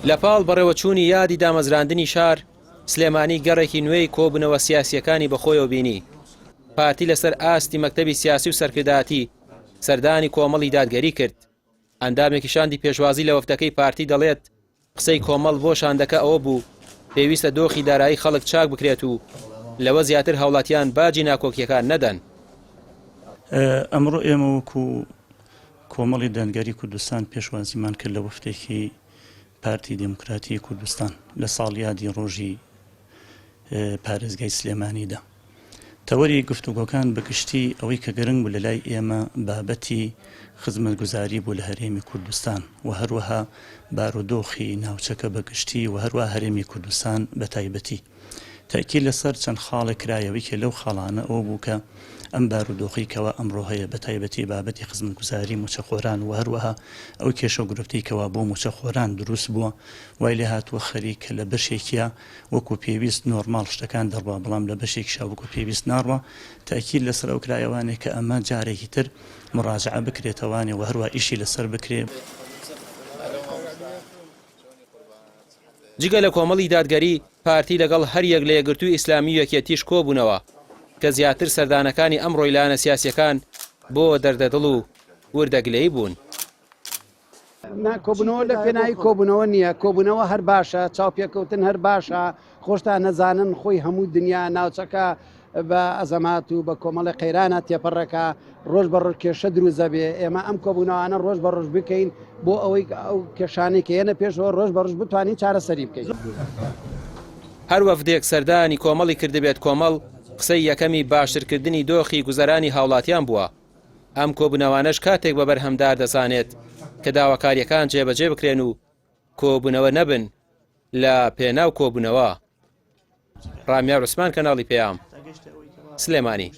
لە پاڵ بەڕێوەچوونی یادی دامەزراندنی شار، سلێمانی گەڕێکی نوێی کۆبوونەوە سیاسییەکانی بەخۆیەوە بینی. پارتی لەسەر ئاستی مەکتەبی سیاسی و سەرکردایەتی سەردانی کۆمەڵی دادگەری کرد. ئەندامێکی شاندی پێشوازی لە وەفدەکەی پارتی دەڵێت، قسەی کۆمەڵ بۆ شاندەکە ئەوە بوو پێویستە دۆخی دارایی خەڵک چاک بکرێت و لەوە زیاتر هاوڵاتیان باجی ناکۆکییەکان نەدەن. ئەمڕۆ ئێمە وەکو کۆمەڵی دادگەری کوردستان پێشوازیمان کرد لە وەفدێکی پارتی دێموکراتی کوردستان لە ساڵیادی ڕۆژی پارێزگای سلێمانیدا. تەوەری گفتوگۆکان بە گشتی ئەوەی کە گرنگ بوو لە لای ئێمە بابەتی خزمەتگوزاری بوو لە هەرێمی کوردستان و هەروەها بارودۆخی ناوچەکە بە گشتی و هەروەها هەرێمی کوردستان بە تایبەتی. تەئکید لەسەر چەند خاڵێک کرایەوە، یەکێ لەو خاڵانە ئەوە بوو کە ئەم بارودۆخەی کەوا ئەمڕۆ هەیە بە تایبەتی بابەتی خزمەتگوزاری مووچەخۆران و هەروەها ئەو کێشە و گرفتەی کەوا بۆ مووچەخۆران دروست بووە وای لێهاتووە خەریکە لە بەشێکیا وەکو پێویست نۆرماڵ شتەکان دەڕوا بەڵام لە بەشێکیشا وەکو پێویست ناڕوا تەئکید لەسەر ئەو کرایەوانێ کە ئەمە جارێکی تر مڕاجەعە بکرێتەوانێ و هەروەها ئیشی لەسەر بکرێ. جگە لە کۆمەڵی دادگەری، پارتی لەگەڵ هەریەک لە یەکگرتووی ئیسلامی و یەکێتیش کۆبوونەوە، کە زیاتر سەردانەکانی ئەمڕۆی لایەنە سیاسییەکان بۆ دەردەدڵ و وردە گلەیی بوون. نا کۆبوونەوە لە پێناوی کۆبوونەوە نییە، کۆبوونەوە هەر باشە، چاوپێکەوتن هەر باشە، خۆشتان نەزانن خۆی هەموو دنیا ناوچەکە بە ئەزەمات و بە کۆمەڵی قەیرانە تێپەڕەکە ڕۆژ بە ڕۆژ کێشە دروست دەبێ ئێمە ئەم کۆبوونەوانە ڕۆژ بە ڕۆژ بکەین بۆ ئەوەی ئەو کێشانەی کە یەنە پێشەوە ڕۆژ بە ڕۆژ بتوانین چارەسەری بکەین. هەر وەفدێک سەردانی کۆمەڵی کردبێت کۆمەڵ قسەی یەکەمی باشترکردنی دۆخی گوزەرانی هاوڵاتیان بووە، ئەم کۆبوونەوانەش کاتێک بە بەرهەمدار دەزانێت کە داواکارییەکان جێبەجێ بکرێن و کۆبوونەوە نەبن لە پێناو کۆبوونەوە. ڕامیار عوسمان کەناڵی پەیام، سلێمانی.